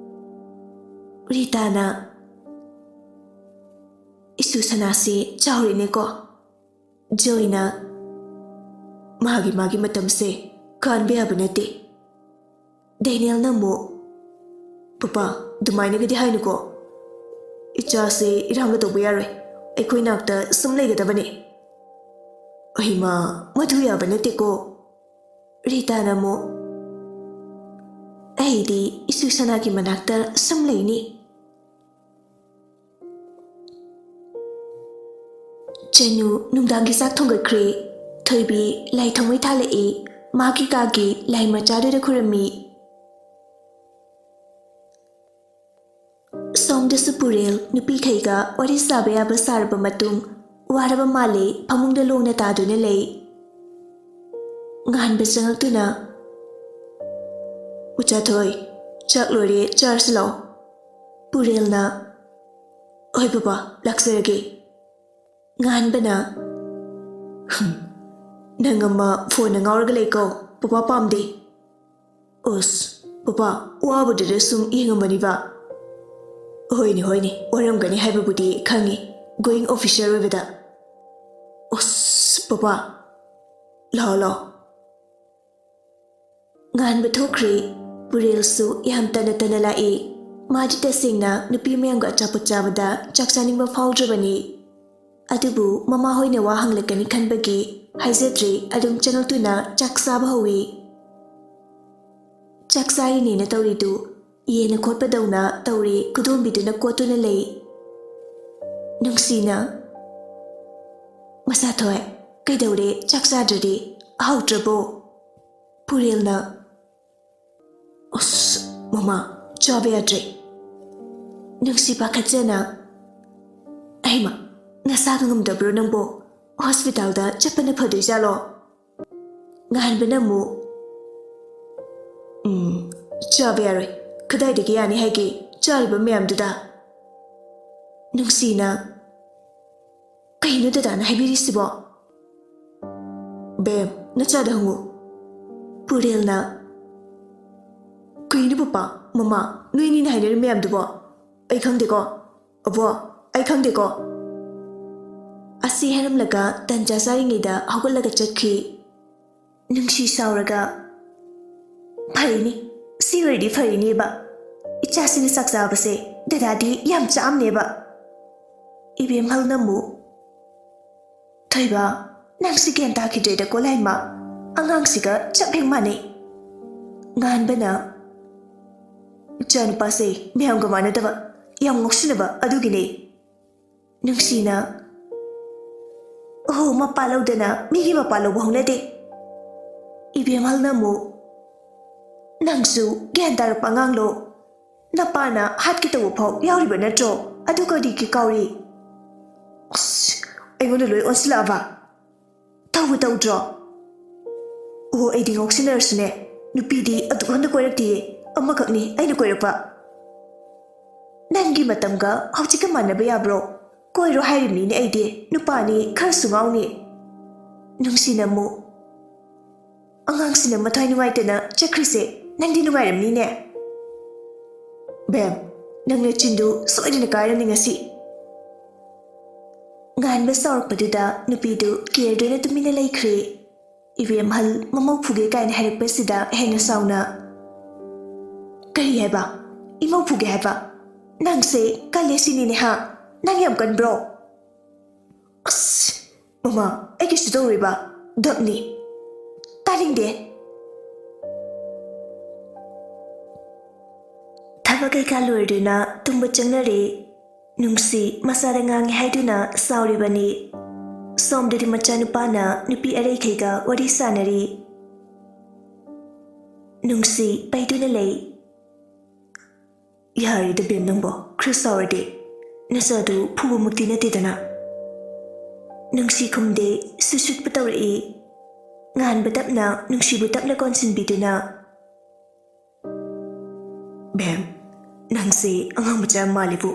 ꯔꯤꯇꯥꯅ, "ꯏꯁꯨ ꯁꯅꯥꯁꯦ ꯆꯥꯎꯔꯦꯅꯦꯀꯣ꯫ ꯖꯣꯏꯅ ꯃꯥꯒꯤ ꯃꯥꯒꯤ ꯃꯇꯝꯁꯦ ꯀꯥꯟꯕ ꯌꯥꯕ ꯅꯠꯇꯦ꯫" ꯗꯦꯅꯤꯌꯦꯜꯅ ꯑꯃꯨꯛ, "ꯄꯄꯥ, ꯑꯗꯨꯃꯥꯏꯅꯒꯗꯤ ꯍꯥꯏꯅꯨꯀꯣ꯫ ꯏꯆꯥꯁꯦ ꯏꯔꯥꯡꯒ ꯇꯧꯕ ꯌꯥꯔꯣꯏ꯫ ꯑꯩꯈꯣꯏ ꯅꯥꯛꯇ ꯁꯨꯝ ꯂꯩꯒꯗꯕꯅꯦ꯫" "ꯑꯩꯃ, ꯃꯗꯨ ꯌꯥꯕ ꯅꯠꯇꯦꯀꯣ꯫" ꯔꯤꯇꯥꯅ ꯑꯃꯨꯛ, "ꯑꯩꯗꯤ ꯏꯁꯨ ꯁꯅꯥꯒꯤ ꯃꯅꯥꯛꯇ ꯁꯨꯝ ꯂꯩꯅꯤ꯫" ꯆꯅꯨ ꯅꯨꯡꯗꯥꯡꯒꯤ ꯆꯥꯛ ꯊꯣꯡꯒꯠꯈ꯭ꯔꯦ꯫ ꯊꯣꯏꯕꯤ ꯂꯥꯏ ꯊꯥꯎꯃꯩ ꯊꯥꯜꯂꯛꯏ꯫ ꯃꯥꯒꯤ ꯀꯥꯒꯤ ꯂꯥꯏ ꯃꯆꯥꯗꯨꯗ ꯈꯨꯔꯨꯝꯃꯤ꯫ ꯁꯣꯝꯗꯁꯨ ꯄꯨꯔꯦꯜ ꯅꯨꯄꯤꯈꯩꯒ ꯋꯥꯔꯤ ꯁꯥꯕ ꯌꯥꯕ ꯁꯥꯔꯕ ꯃꯇꯨꯡ, ꯋꯥꯔꯕ ꯃꯥꯜꯂꯦ, ꯐꯃꯨꯡꯗ ꯂꯣꯡꯅ ꯇꯥꯗꯨꯅ ꯂꯩ꯫ ꯉꯥꯟꯕ ꯆꯪꯉꯛꯇꯨꯅ, "ꯃꯆꯥꯊꯣꯏ, ꯆꯥꯛ ꯂꯣꯏꯔꯦ, ꯆꯥꯔꯁꯤ ꯂꯥꯛꯑꯣ꯫" ꯄꯨꯔꯦꯜꯅ, "ꯍꯣꯏ ꯄꯄꯥ, ꯂꯥꯛꯆꯔꯒꯦ꯫" ꯉꯥꯟꯕꯅ, "ꯍꯝ, ꯅꯪ ꯑꯃ ꯐꯣꯟꯅ ꯉꯥꯎꯔꯒ ꯂꯩꯀꯣ, ꯄꯄꯥ ꯄꯥꯝꯗꯦ꯫" "ꯑꯁ, ꯄꯄꯥ, ꯋꯥꯕꯗꯨꯗ ꯁꯨꯝ ꯌꯦꯡꯉꯝꯕꯅꯤꯕ꯫" "ꯍꯣꯏꯅꯦ, ꯍꯣꯏꯅꯦ, ꯋꯥꯔꯝꯒꯅꯤ ꯍꯥꯏꯕꯕꯨꯗꯤ ꯈꯪꯉꯤ, going officer ꯑꯣꯏꯕꯗ꯫" "ꯑꯁ, ꯄꯄꯥ, ꯂꯥꯛꯑꯣ, ꯂꯥꯛꯑꯣ꯫" ꯉꯥꯟꯕ ꯊꯣꯛꯈ꯭ꯔꯦ꯫ ꯄꯨꯔꯦꯜꯁꯨ ꯌꯥꯝ ꯇꯅ ꯇꯅ ꯂꯥꯛꯏ꯫ ꯃꯥꯗꯤ ꯇꯁꯦꯡꯅ ꯅꯨꯄꯤ ꯃꯌꯥꯝꯒ ꯑꯆꯥꯄꯣꯠ ꯆꯥꯕꯗ ꯆꯥꯛ ꯆꯥꯅꯤꯡꯕ ꯐꯥꯎꯗ꯭ꯔꯕꯅꯤ꯫ ꯑꯗꯨꯕꯨ ꯃꯃꯥꯍꯣꯏꯅ ꯋꯥ ꯍꯪꯂꯛꯀꯅꯤ ꯈꯟꯕꯒꯤ ꯍꯥꯏꯖꯗ꯭ꯔꯦ, ꯑꯗꯨꯝ ꯆꯪꯉꯛꯇꯨꯅ ꯆꯥꯛ ꯆꯥꯕ ꯍꯧꯏ꯫ ꯆꯥꯛ ꯆꯥꯔꯤꯅꯦꯅ ꯇꯧꯔꯤꯗꯨ ꯌꯦꯟꯅ ꯈꯣꯠꯄꯗꯧꯅ ꯇꯧꯔꯤ, ꯈꯨꯗꯣꯝꯕꯤꯗꯨꯅ ꯀꯣꯠꯇꯨꯅ ꯂꯩ꯫ ꯅꯨꯡꯁꯤꯅ, "ꯃꯆꯥꯊꯣꯏ, ꯀꯩꯗꯧꯔꯦ? ꯆꯥꯛ ꯆꯥꯗ꯭ꯔꯗꯤ? ꯑꯍꯥꯎꯇ꯭ꯔꯕꯣ?" ꯄꯨꯔꯦꯜꯅ, "ꯑꯁ, ꯃꯃꯥ, ꯆꯥꯕ ꯌꯥꯗ꯭ꯔꯦ꯫" ꯅꯨꯡꯁꯤ ꯄꯥꯈꯠꯆꯅ, "ꯑꯩꯃ, ꯅꯁꯥꯒ ꯉꯝꯗꯕ꯭ꯔꯣ ꯅꯪꯕꯣ? ꯍꯣꯁꯄꯤꯇꯥꯜꯗ ꯆꯠꯄꯅ ꯐꯗꯣꯏꯖꯥꯠꯂꯣ?" ꯉꯥꯟꯕꯅ ꯑꯃꯨꯛ, "ꯎꯝ, ꯆꯥꯕ ꯌꯥꯔꯣꯏ꯫ ꯀꯗꯥꯏꯗꯒꯤ ꯌꯥꯅꯤ ꯍꯥꯏꯒꯦ, ꯆꯥꯔꯤꯕ ꯃꯌꯥꯝꯗꯨꯗ?" ꯅꯨꯡꯁꯤꯅ, "ꯀꯩꯅꯣ ꯗꯗꯥꯅ ꯍꯥꯏꯕꯤꯔꯤꯁꯤꯕꯣ?" "ꯕꯦꯝ, ꯅꯆꯥꯗ ꯍꯪꯉꯨ꯫" ꯄꯨꯔꯦꯜꯅ, "ꯀꯩꯅꯣ ꯄꯄꯥ, ꯃꯃꯥ, ꯅꯣꯏꯅꯤꯅ ꯍꯥꯏꯅꯔꯤ ꯃꯌꯥꯝꯗꯨꯕꯣ? "ꯑꯩ ꯈꯪꯗꯦꯀꯣ, ꯑꯕꯣ, ꯑꯩ ꯈꯪꯗꯦꯀꯣ"꯫ ꯑꯁꯤ ꯍꯥꯏꯔꯝꯂꯒ ꯇꯟꯖꯥ ꯆꯥꯔꯤꯉꯩꯗ ꯍꯧꯒꯠꯂꯒ ꯆꯠꯈꯤ꯫ ꯅꯨꯡꯁꯤ ꯁꯥꯎꯔꯒ, "ꯐꯔꯤꯅꯤ, ꯁꯤ ꯑꯣꯏꯔꯗꯤ ꯐꯔꯤꯅꯦꯕ꯫ ꯏꯆꯥꯁꯤꯅ ꯆꯥꯛ ꯆꯥꯕꯁꯦ ꯗꯗꯥꯗꯤ ꯌꯥꯝ ꯆꯥꯝꯅꯦꯕ"꯫ ꯏꯕꯦꯝꯍꯜꯅ ꯑꯃꯨꯛ, "ꯊꯣꯏꯕ, ꯅꯪꯁꯤ ꯒ꯭ꯌꯥꯟ ꯇꯥꯈꯤꯗ꯭ꯔꯦꯗꯀꯣ ꯂꯥꯏꯃ, ꯑꯉꯥꯡꯁꯤꯒ ꯆꯞ ꯍꯦꯛ ꯃꯥꯟꯅꯩ"꯫ ꯉꯥꯟꯕꯅ, "ꯏꯆꯥꯅꯨꯄꯥꯁꯦ ꯃꯌꯥꯝꯒ ꯃꯥꯟꯅꯗꯕ, ꯌꯥꯝ ꯉꯥꯎꯁꯤꯟꯅꯕ ꯑꯗꯨꯒꯤꯅꯦ"꯫ ꯅꯨꯡꯁꯤꯅ, "ꯑꯣꯍꯣ, ꯃꯄꯥ ꯂꯧꯗꯅ ꯃꯤꯒꯤ ꯃꯄꯥ ꯂꯧꯕ ꯍꯧꯅꯗꯦ"꯫ ꯏꯕꯦꯝꯍꯜꯅ ꯑꯃꯨꯛ, "ꯅꯪꯁꯨ ꯒ꯭ꯌꯥꯟ ꯇꯥꯔꯛꯄ ꯑꯉꯥꯡꯂꯣ? ꯅꯄꯥꯅ ꯍꯥꯠꯀꯦ ꯇꯧꯕ ꯐꯥꯎ ꯌꯥꯎꯔꯤꯕ ꯅꯠꯇ꯭ꯔꯣ? ꯑꯗꯨ ꯀꯔꯤꯒꯤ ꯀꯥꯎꯔꯤ?" ꯑꯁ, ꯑꯩꯉꯣꯟꯗ ꯂꯣꯏ ꯑꯣꯟꯁꯤꯜꯂꯛꯑꯕ? ꯇꯧꯕ ꯇꯧꯗ꯭ꯔꯣ? ꯑꯣ, ꯑꯩꯗꯤ ꯉꯥꯎꯁꯤꯟꯅꯔꯁꯨꯅꯦ, ꯅꯨꯄꯤꯗꯤ ꯑꯗꯨꯛ ꯍꯟꯅ ꯀꯣꯏꯔꯛꯇꯤꯌꯦ, ꯑꯃꯈꯛꯅꯤ ꯑꯩꯅ ꯀꯣꯏꯔꯛꯄ꯫ ꯅꯪꯒꯤ ꯃꯇꯝꯒ ꯍꯧꯖꯤꯛꯀ ꯃꯥꯟꯅꯕ ꯌꯥꯕ꯭ꯔꯣ? ꯀꯣꯏꯔꯣ ꯍꯥꯏꯔꯤꯕꯅꯤꯅꯦ ꯑꯩꯗꯤ, ꯅꯨꯄꯥꯅꯤ ꯈꯔꯁꯨ ꯉꯥꯎꯅꯤ꯫ ꯅꯨꯡꯁꯤꯅ ꯑꯃꯨꯛ, "ꯑꯉꯥꯡꯁꯤꯅ ꯃꯊ꯭ꯋꯥꯏ ꯅꯨꯡꯉꯥꯏꯇꯅ ꯆꯠꯈ꯭ꯔꯤꯁꯦ ꯅꯪꯗꯤ ꯅꯨꯡꯉꯥꯏꯔꯝꯅꯤꯅꯦ"꯫ "ꯕꯦꯝ, ꯅꯪ ꯅꯆꯤꯟꯗꯨ ꯁꯣꯏꯗꯅ ꯀꯥꯏꯔꯅꯤ ꯉꯁꯤ"꯫ ꯉꯥꯟꯕ ꯁꯥꯎꯔꯛꯄꯗꯨꯗ ꯅꯨꯄꯤꯗꯨ ꯀꯦꯔꯗꯨꯅ ꯇꯨꯃꯤꯟꯅ ꯂꯩꯈ꯭ꯔꯦ꯫ ꯏꯕꯦꯝꯍꯜ ꯃꯃꯧ ꯐꯨꯒꯦ ꯀꯥꯏꯅ ꯍꯥꯏꯔꯛꯄꯁꯤꯗ ꯍꯦꯟꯅ ꯁꯥꯎꯅ, "ꯀꯔꯤ ꯍꯥꯏꯕ? ꯏꯃꯧ ꯐꯨꯒꯦ ꯍꯥꯏꯕ? ꯅꯪꯁꯦ ꯀꯜꯂꯦ ꯁꯤꯅꯤꯅꯦ ꯍꯥ? ꯅꯪ ꯌꯥꯝ ꯀꯟꯕ꯭ꯔꯣ?" "ꯑꯁ, ꯃꯃꯥ, ꯑꯩ ꯀꯩꯁꯨ ꯇꯧꯔꯣꯏꯕ꯫ ꯗꯞꯅꯤ꯫ ꯇꯥꯅꯤꯡꯗꯦ"꯫ ꯊꯕꯛ ꯀꯩꯀꯥ ꯂꯣꯏꯔꯗꯨꯅ ꯇꯨꯝꯕ ꯆꯪꯅꯔꯦ꯫ ꯅꯨꯡꯁꯤ ꯃꯆꯥꯗ ꯉꯥꯡꯉꯦ ꯍꯥꯏꯗꯨꯅ ꯁꯥꯎꯔꯤꯕꯅꯤ꯫ ꯁꯣꯝꯗꯗꯤ ꯃꯆꯥꯅꯨꯄꯥꯅ ꯅꯨꯄꯤ ꯑꯔꯩꯈꯩꯒ ꯋꯥꯔꯤ ꯁꯥꯟꯅꯔꯤ꯫ ꯅꯨꯡꯁꯤ ꯄꯩꯗꯨꯅ ꯂꯩ꯫ "ꯌꯥꯔꯦꯗ ꯕꯦꯝ, ꯅꯪꯕꯣ ꯈꯔ ꯁꯥꯎꯔꯗꯤ꯫ ꯅꯆꯥꯗꯨ ꯐꯨꯕꯃꯛꯇꯤ ꯅꯠꯇꯦꯗꯅ"꯫ ꯅꯨꯡꯁꯤ ꯈꯨꯝꯗꯦ, ꯁꯨꯠ ꯁꯨꯠꯄꯨ ꯇꯧꯔꯛꯏ꯫ ꯉꯥꯟꯕ ꯇꯞꯅ ꯅꯨꯡꯁꯤꯕꯨ ꯇꯞꯅ ꯀꯣꯟꯁꯤꯟꯕꯤꯗꯨꯅ, "ꯕꯦꯝ, ꯅꯪꯁꯦ ꯑꯉꯥꯡ ꯃꯆꯥ ꯌꯥꯝ ꯃꯥꯜꯂꯤꯕꯨ꯫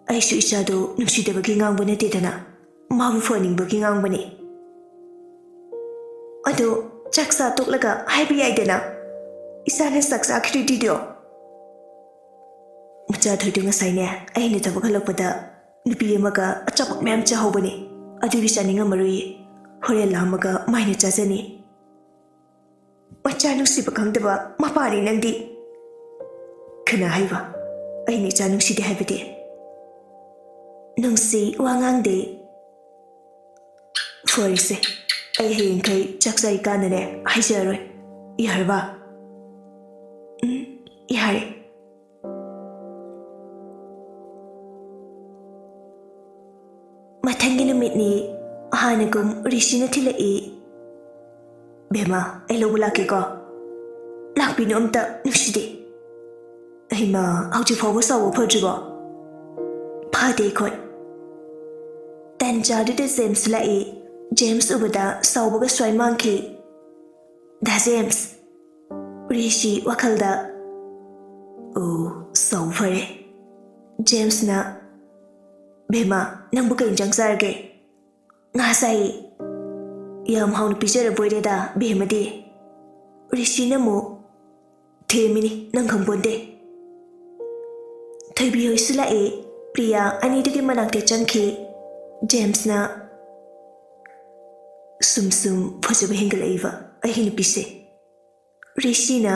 ꯑꯩꯁꯨ ꯏꯆꯥꯗꯣ ꯅꯨꯡꯁꯤꯗꯕꯒꯤ ꯉꯥꯡꯕ ꯅꯠꯇꯦꯗꯅ, ꯃꯥꯕꯨ ꯐꯍꯟꯅꯤꯡꯕꯒꯤ ꯉꯥꯡꯕꯅꯤ꯫ ꯑꯗꯣ ꯆꯥꯛ ꯆꯥ ꯇꯣꯛꯂꯒ ꯍꯥꯏꯕ ꯌꯥꯏꯗꯅ, ꯏꯆꯥꯅ ꯆꯥꯛ ꯆꯥꯈꯤꯔꯣꯏꯗꯤꯗꯣ"꯫ ꯃꯆꯥ ꯊꯣꯏꯗꯨ ꯉꯁꯥꯏꯅꯦ, ꯑꯩꯅ ꯊꯕꯛ ꯍꯜꯂꯛꯄꯗ ꯅꯨꯄꯤ ꯑꯃꯒ ꯑꯆꯥꯄꯣꯠ ꯃꯌꯥꯝ ꯆꯥꯍꯧꯕꯅꯤ꯫ ꯑꯗꯨꯒꯤ ꯆꯥꯅꯤꯡꯉꯝꯃꯔꯣꯏꯌꯦ꯫ ꯍꯣꯔꯦꯟ ꯂꯥꯝꯃꯒ ꯃꯥꯏꯅ ꯆꯥꯖꯅꯤ꯫ ꯃꯆꯥ ꯅꯨꯡꯁꯤꯕ ꯈꯪꯗꯕ ꯃꯄꯥꯅꯤ ꯅꯪꯗꯤ꯫ ꯀꯅꯥ ꯍꯥꯏꯕ ꯑꯩꯅ ꯏꯆꯥ ꯅꯨꯡꯁꯤꯗꯦ ꯍꯥꯏꯕꯗꯤ? ꯅꯪꯁꯤ ꯋꯥ ꯉꯥꯡꯗꯦ꯫ ꯐꯔꯦꯁꯦ, ꯑꯩ ꯍꯌꯦꯡꯈꯩ ꯆꯥꯛ ꯆꯥꯏꯀꯥꯟꯗꯅꯦ ꯍꯥꯏꯖꯔꯔꯣꯏ꯫ ꯌꯥꯔꯕ? ꯎꯝ, ꯌꯥꯔꯦ꯫ ꯃꯊꯪꯒꯤ ꯅꯨꯃꯤꯠꯅꯤ꯫ ꯍꯥꯟꯅꯒꯨꯝ ꯔꯤꯁꯤꯅ ꯊꯤꯜꯂꯛꯏ꯫ "ꯕꯦꯝꯃ, ꯑꯩ ꯂꯧꯕ ꯂꯥꯛꯀꯦꯀꯣ꯫" "ꯂꯥꯛꯄꯤꯅꯨ ꯑꯝꯇ, ꯅꯨꯡꯁꯤꯗꯦ꯫" "ꯑꯩꯃ, ꯍꯧꯖꯤꯛ ꯐꯥꯎꯕ ꯁꯥꯎꯕ ꯐꯗ꯭ꯔꯤꯕꯣ?" "ꯐꯗꯦ ꯑꯩꯈꯣꯏ꯫" ꯇꯟꯖꯥꯗꯨꯗ ꯖꯦꯝꯁ ꯂꯥꯛꯏ꯫ ꯖꯦꯝꯁ ꯎꯕꯗ ꯁꯥꯎꯕꯒ ꯁ꯭ꯋꯥꯏ ꯃꯥꯡꯈꯤ꯫ "ꯗꯥ ꯖꯦꯝꯁ!" ꯔꯤꯁꯤ ꯋꯥꯈꯜꯗ, "ꯑꯣ, ꯁꯥꯎ ꯐꯔꯦ꯫" ꯖꯦꯝꯁꯅ, "ꯕꯦꯝꯃ, ꯅꯪꯕꯨ ꯀꯩ ꯏꯟꯖꯥꯡ ꯆꯥꯔꯒꯦ?" "ꯉꯥ ꯆꯥꯏꯌꯦ꯫" "ꯌꯥꯝ ꯍꯥꯎꯅ ꯄꯤꯖꯔꯕꯣꯏꯔꯦꯗ ꯕꯦꯝꯃꯗꯤ꯫" ꯔꯤꯁꯤꯅ ꯑꯃꯨꯛ, "ꯊꯦꯝꯃꯤꯅꯤ, ꯅꯪ ꯈꯪꯄꯣꯟꯇꯦ꯫" ꯊꯣꯏꯕꯤ ꯍꯣꯏꯁꯨ ꯂꯥꯛꯑꯦ꯫ ꯄ꯭ꯔꯤꯌꯥ ꯑꯅꯤꯗꯨꯒꯤ ꯃꯅꯥꯛꯇ ꯆꯪꯈꯤ꯫ ꯖꯦꯝꯁꯅ, "ꯁꯨꯝ ꯁꯨꯝ ꯐꯖꯕ ꯍꯦꯟꯒꯠꯂꯛꯏꯕ ꯑꯩꯒꯤ ꯅꯨꯄꯤꯁꯦ꯫" ꯔꯤꯁꯤꯅ,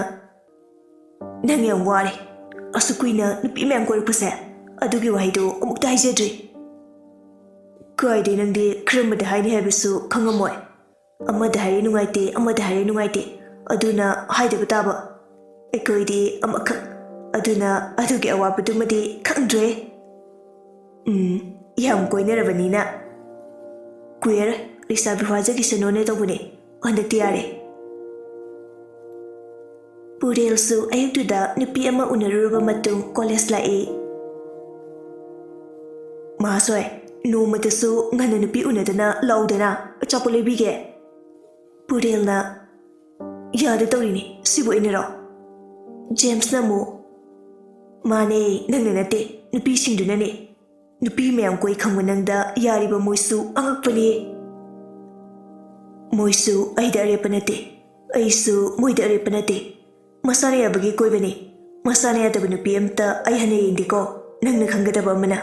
"ꯅꯪ ꯌꯥꯝ ꯋꯥꯔꯦ꯫ ꯑꯁꯨꯛ ꯀꯨꯏꯅ ꯅꯨꯄꯤ ꯃꯌꯥꯝ ꯀꯣꯏꯔꯛꯄꯁꯦ, ꯑꯗꯨꯒꯤ ꯋꯥꯍꯩꯗꯣ ꯑꯃꯨꯛꯇ ꯍꯥꯏꯖꯗ꯭ꯔꯤ꯫ ꯀꯥꯏꯗꯩ ꯅꯪꯗꯤ ꯀꯔꯝꯕꯗ ꯍꯥꯏꯅꯤ ꯍꯥꯏꯕꯁꯨ ꯈꯪꯉꯝꯃꯣꯏ꯫ ꯑꯃꯗ ꯍꯥꯏꯔꯦ ꯅꯨꯡꯉꯥꯏꯇꯦ, ꯑꯃꯗ ꯍꯥꯏꯔꯦ ꯅꯨꯡꯉꯥꯏꯇꯦ꯫ ꯑꯗꯨꯅ ꯍꯥꯏꯗꯕ ꯇꯥꯕ꯫ ꯑꯩꯈꯣꯏꯗꯤ ꯑꯃꯈꯛ꯫ ꯑꯗꯨꯅ ꯑꯗꯨꯒꯤ ꯑꯋꯥꯕꯗꯨꯃꯗꯤ ꯈꯪꯗ꯭ꯔꯦ꯫" "ꯎꯝ, ꯌꯥꯝ ꯀꯣꯏꯅꯔꯕꯅꯤꯅ꯫" "ꯀꯨꯏꯔꯔꯣꯏ, ꯂꯩꯁꯥꯕꯤ ꯐꯥꯖꯈꯤꯁꯅꯨꯅꯦ ꯇꯧꯕꯅꯦ꯫ ꯍꯟꯗꯛꯇꯤ ꯌꯥꯔꯦ꯫" ꯄꯨꯔꯦꯜꯁꯨ ꯑꯌꯨꯛꯇꯨꯗ ꯅꯨꯄꯤ ꯑꯃ ꯎꯅꯔꯨꯔꯕ ꯃꯇꯨꯡ ꯀꯣꯂꯦꯖ ꯂꯥꯛꯏ꯫ "ꯃꯥꯁꯣꯏ, ꯅꯣꯡꯃꯇꯁꯨ ꯉꯟꯅ ꯅꯨꯄꯤ ꯎꯅꯗꯅ ꯂꯥꯛꯎꯗꯅ, ꯑꯆꯥꯄꯣꯠ ꯂꯩꯕꯤꯒꯦ꯫" ꯄꯨꯔꯦꯜꯅ, "ꯌꯥꯗ ꯇꯧꯔꯤꯅꯤ, ꯁꯤꯕꯨ ꯑꯩꯅꯔꯣ?" ꯖꯦꯝꯁꯅ ꯑꯃꯨꯛ, "ꯃꯥꯅꯦ, ꯅꯪꯅ ꯅꯠꯇꯦ, ꯅꯨꯄꯤꯁꯤꯡꯗꯨꯅꯅꯦ꯫ ꯅꯨꯄꯤ ꯃꯌꯥꯝ ꯀꯣꯏ ꯈꯪꯕ ꯅꯪꯗ ꯌꯥꯔꯤꯕ ꯃꯣꯏꯁꯨ ꯑꯉꯛꯄꯅꯦ꯫" "ꯃꯣꯏꯁꯨ ꯑꯩꯗ ꯑꯔꯦꯞꯄ ꯅꯠꯇꯦ, ꯑꯩꯁꯨ ꯃꯣꯏꯗ ꯑꯔꯦꯞꯄ ꯅꯠꯇꯦ꯫ ꯃꯁꯥꯅ ꯌꯥꯕꯒꯤ ꯀꯣꯏꯕꯅꯤ꯫ ꯃꯁꯥꯅ ꯌꯥꯗꯕ ꯅꯨꯄꯤ ꯑꯝꯇ ꯑꯩ ꯍꯟꯅ ꯌꯦꯡꯗꯦꯀꯣ꯫ ꯅꯪꯅ ꯈꯪꯒꯗꯕ ꯑꯃꯅ,